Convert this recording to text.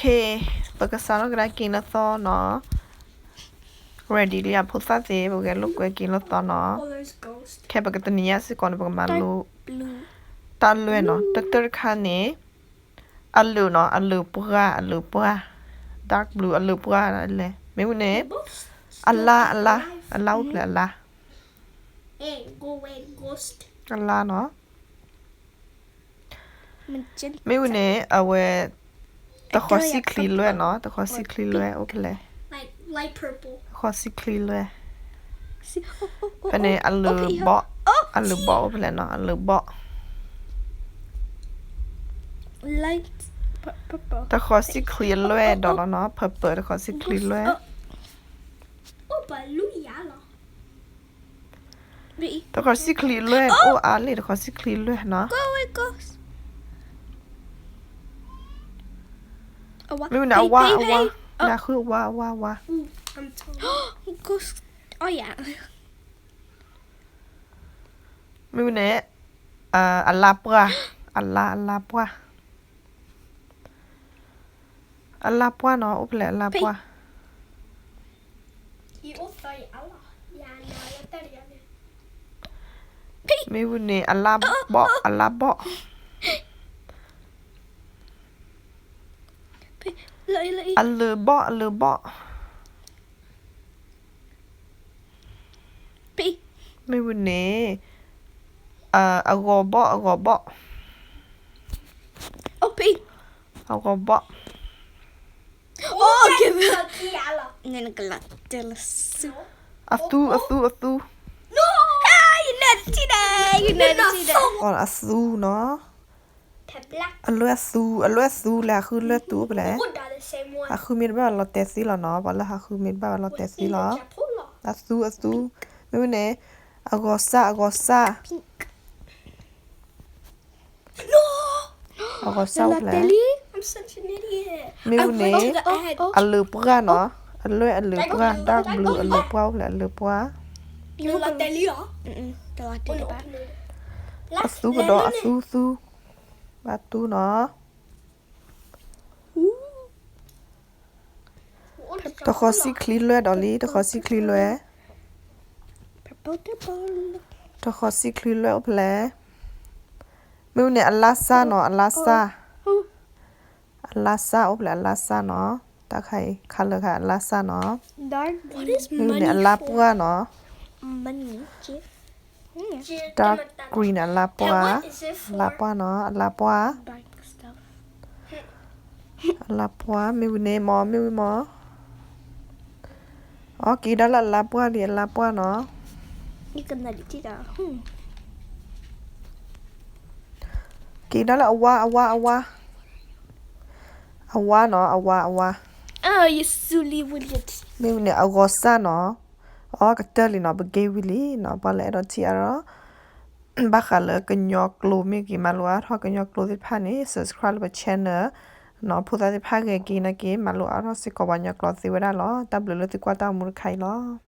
ဟ့ၣ်, ပကစးထီၣ်ကဒါက့ၤလၢသီနီၤ. Ready လံအဖိသၣ်သ့ၣ်, ပကဂဲၤလိာ်ကွဲက့ၤလၢသီနီၤ. ခဲပကတနံၤညါစ့ၢ်ကီးန့ၣ် ပကမၤလိ တၢ်လွဲၢ်နီၤ. တၢ်တၢၢ်တခါန့ၣ် အလုာ်နီၤ, အလုာ်ပှၢ်, အလုာ်ပှၢ်, dark blue အလုာ်ပှၢ်လဲၣ်. မ့ၢ်ဝံၤန့ၣ် အလါ, အလါ, အလါအိၣ်ဖျဲၣ်အလါ, အလါနီၤ. မ့ၢ်ဝံၤန့ၣ် အဝဲ တဃီၤစံၣ်ချံလွဲၢ်နီၤ, တဃီၤစံၣ်ချံလွဲၢ်အိၣ်ဖဲလဲၣ်. တဃီၤစံၣ်ချံလွဲၢ်. ဖဲန့ၣ် အလုာ်ဘီၣ်, အလုာ်ဘီၣ်အိၣ်ဖဲလဲၣ်နီၤ, အလုာ်ဘီၣ်. တဃီၤစံၣ်ချံအလွဲၢ်ဒီးလီၤနီၤ, purple တဃီၤစံၣ်ချံလွဲၢ်. တဃီၤစံၣ်ချံလွဲၢ်အိၣ်အါလံ, တဃီၤစံၣ်ချံလွဲၢ်နီၤ. မ့ၢ်ဝံၤန့ၣ် အဝါ, အဝါ, လၢဃုအဝါ, အဝါ, အဝါ. မ့ၢ်ဝံၤန့ၣ် အလါပှၢ်, အလါ, အလါပှၢ်. အလါပှၢ်နီၤ, အိၣ်ဖဲလဲၣ်အလါပှၢ်. မ့ၢ်ဝံၤန့ၣ် အလါဘီၣ်, အလါဘီၣ်. အလုာ်ဘီၣ်, အလုာ်ဘီၣ်. မ့ၢ်ဝံၤန့ၣ် အဂီၤဘီၣ်, အဂီၤဘီၣ်, အဂီၤဘီၣ်. အသူ, အသူ, အသူ. အသူနီၤ. အလွဲၢ်အသူ, အလွဲၢ်အသူလဲၣ်, ဟးဃုလွဲၢ်သူအိၣ်ဖဲလဲၣ်. ဟးဃုမ့ၢ်တဘၣ်ဘၣ်လီၤတဲာ်သ့လီၤနီၤ, ပှၤလၢဟးဃုမ့ၢ်တဘၣ်ဘၣ်လီၤတဲာ်သ့လီၤ. အသူ, အသူ. မ့ၢ်ဝံၤန့ၣ် အဂီၤစၢ်, အဂီၤစၢ်. အဂီၤစၢ်အိၣ်ဖဲလဲၣ်. မ့ၢ်ဝံၤန့ၣ် အလုာ်ပှၢ်နီၤ, အလွဲၢ်အလုာ်ပှၢ်, dark blue အလုာ်ပှၢ်အိၣ်ဖဲလဲၣ်, အလုာ်ပှၢ်. အသူကဒီး, အသူသူ, ဘၣ်သူနီၤ. တဃီၤစံၣ်ချံလွဲၢ်ဒီးလံ, တဃီၤစံၣ်ချံလွဲၢ်. တဃီၤစံၣ်ချံလွဲၢ်အိၣ်ဖဲလဲၣ်. မ့ၢ်ဝံၤန့ၣ် အလါစၢ်နီၤ, အလါစၢ်. အလါစၢ်အိၣ်ဖဲလဲၣ်, အလါစၢ်နီၤ. တၢ်ခါအံၤ color ခါ အလါစၢ်နီၤ. မ့ၢ်ဝံၤန့ၣ် အလါပှၢ်နီၤ. Dark green အလါပှၢ်, အလါပှၢ်နီၤ, အလါပှၢ်. အလါပှၢ်, မ့ၢ်ဝံၤန့ၣ်မ့ၢ်, မ့ၢ်ဝံၤမ့ၢ်. အက့ၤဒၣ်လၢအလါပှၢ်လံ, အလါပှၢ်နီၤ. က့ၤဒၣ်လၢအဝါ, အဝါ, အဝါ. အဝါနီၤ, အဝါ, အဝါ. မ့ၢ်ဝံၤန့ၣ် အဂီၤစၢ်နီၤ. အကတၢၢ်လံနီၤ, ပက့ၤဝံၤလံနီၤ. ပှၤလၢအဲၣ်ဒိးထံၣ်အါထီၣ် ဘၣ်ဃးလၢကညီကျိာ်, မ့ၢ်က့ၤမၤလိအါထီၣ်ကညီကျိာ်သ့ၣ်တဖၣ်န့ၣ် subscribe လၢပ channel နီၤ. ဖိသၣ်သ့ၣ်တဖၣ်ဂဲၤက့ၤနာ်က့ၤ မၤလိအါထီၣ်စ့ၢ်ကီးပှၤကညီကျိာ်သ့ဝဲဒၣ်လီၤ. တၢ်ဘျုးလၢသုကွၢ်တၢ်အိၣ်မူတခါအံၤလီၤ.